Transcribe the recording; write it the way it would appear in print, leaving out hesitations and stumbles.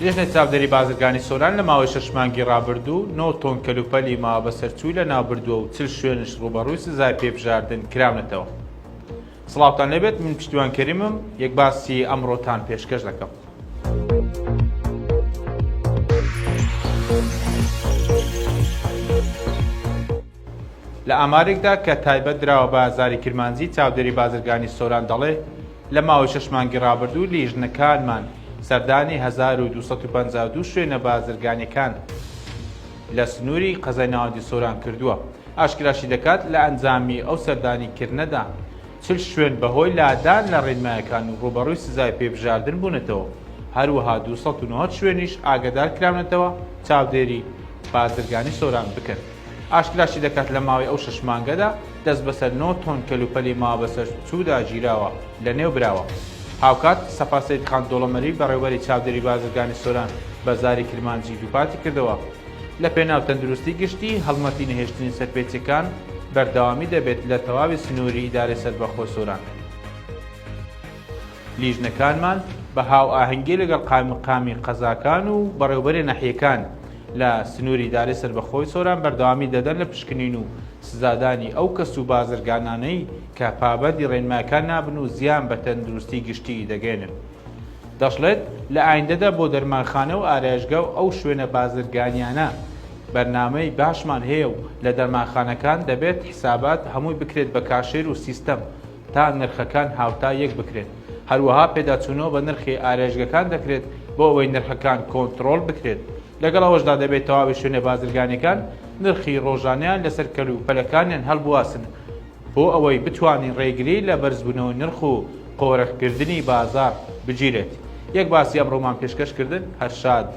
لیژنەی چاودێری بازرگانی سۆران لە ماوەی شەش مانگی ڕابردوو نۆ تۆن کەلوپەلی ماوەبەسەرچووی لەناوبردووە و 40 شوێنش ڕووبەڕووی سزای پێبژاردن کراونەتەوە. سڵاوتان لێبێت من پشتیوان کەریمم یەک باسی ئەمڕۆتان پێشکەش دەکەم. لە ئامارێکدا کە تایبەت دراوە بە زاری کرمانجی، چاودێری بازرگانی سۆران دەڵێ، لە ماوەی شەش مانگی ڕابردوو لیژنەکانمان سەردانی 1252 شوێنە بازرگانیەکان لە سنووری قەزای ناوەندی سۆران کردووە. ئاشکراشی دەکات، لە ئەنجامی ئەو سەردانیکردنەدا 40 شوێن بەهۆی لادان لە ڕێنمایەکان و ڕووبەڕووی سزای پێبژاردن بوونەتەوە، هەروەها 290 شوێنیش ئاگەدار کراونەتەوە چاودێری بازرگانی سۆران بکەن. ئاشکراشی دەکات لە ماوەی ئەو شەش مانگەدا دەست بەسەر نۆ تۆن کەلوپەلی ماوەبەسەرچوودا گیراوە لەنێو براوە. هاوکات سەفا سەیدخان دۆڵەمەری بەڕێوبەری چاودێری بازرگانی سۆران بە زاری کرمانجی دووپاتی کردەوە، لە پێناو تەندروستی گشتی هەڵمەتی نەهێشتنی سەرپێچیەکان بەردەوامی دەبێت لە تەواوی سنووری ئیدارەی سەربەخۆی سۆران. لیژنەکانمان بە هاوئاهەنگی لەگەڵ قایمقامی قەزاکان و بەڕێوبەری ناحیەکان لە سنووری ئیدارەی سەربەخۆی سۆران بەردەوامی دەدەن لە پشکنین و سزادانی ئەو کەس و بازرگانانەی کە پابەندی ڕێنمایەکان نابن و زیان بە تەندروستی گشتی دەگەیەنن. دەشڵێت، لە ئایندەدا بۆ دەرمانخانە و ئارایشگا و ئەو شوێنە بازرگانیانە بەرنامەی باشمان هەیە و لە دەرمانخانەکان دەبێت حسابات هەمووی بکرێت بە کاشێر و سیستەم تا نرخەکان هاوتا یەک بکرێن، هەروەها پێداچوونەوە بە نرخی ئارایشگەکان دەکرێت بۆ ئەوەی نرخەکان کۆنتڕۆڵ بکرێت، لەگەڵ ئەوەشدا دەبێت تەواوی شوێنە بازرگانیەکان نرخی ڕۆژانەیان لەسەر کەلوپەلەکانیان هەڵبواسن بۆ ئەوەی بتوانین ڕێگری لە بەرزبوونەوەی نرخ و قۆرخکردنی بازاڕ بگیرێت. یەک باسی ئەمڕۆمان پێشکەش کردن، هەر شاد.